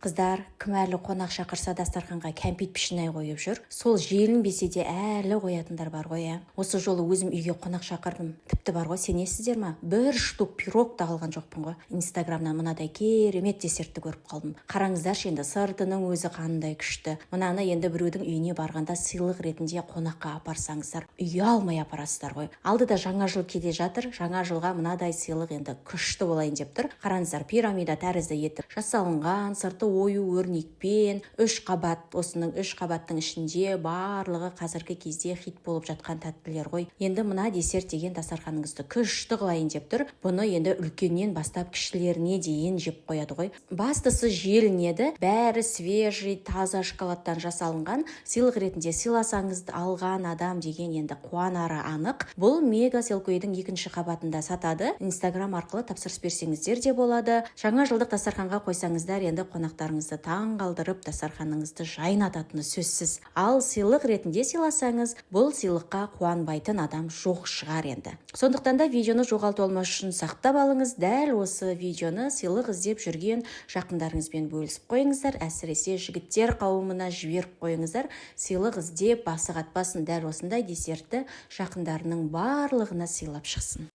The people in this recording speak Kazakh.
Қыздар, кім әлі қонақ шақырса, дастарханға кәмпит, пішінай қойып жүр? Сол желінбесе де, әлі қоятындар бар ғой, иә. Осы жолы өзім үйге қонақ шақырдым. Тіпті бар ғой, сенесіздер ма, бір штук пирог та алған жоқпын ғой. Инстаграмнан мынадай керемет десертті көріп қалдым. Қараңыздаршы енді, сыртының өзі қандай күшті. Мынаны енді біреудің үйіне барғанда сыйлық ретінде қонаққа апарсаңыздар, ұялмай апарасыздар ғой. Алдыда Жаңа жыл келе жатыр. Жаңа жылға мынадай сыйлық енді күшті болайын деп тұр. Қараңыздар, пирамида тәрізді етіп жасалынған, сырты ою өрнекпен, үш қабат. Осының үш қабаттың ішінде барлығы қазіргі кезде хит болып жатқан тәттілер ғой. Енді мына десерт деген дастарханыңызды күшті қылайын деп тұр. Бұны енді үлкеннен бастап кішілеріне дейін жеп қояды ғой. Бастысы, желінеді. Бәрі свежий, таза шоколадтан жасалынған. Сыйлық ретінде сыйласаңыз, алған адам деген енді қуанары анық. Бұл Мега Селквейдің екінші қабатында сатады. Инстаграм арқылы тапсырыс берсеңіздер де болады. Жаңа жылдық дастарханға қойсаңыздар, енді қонақтарыңызды таң қалдырып, дастарханыңызды жайнататыны сөзсіз. Ал сыйлық ретінде сыйласаңыз, бұл сыйлыққа қуанбайтын адам жоқ шығар енді. Сондықтан да видеоны жоғалтып алмас үшін сақтап алыңыз. Дәл осы видеоны сыйлық іздеп жүрген жақындарыңызбен бөлісіп қойыңыздар. Әсіресе жігіттер қауымына жіберіп қойыңыздар. Сыйлық іздеп басы қатпасын, дәл осындай десертті жақындарының барлығына сыйлап шықсын.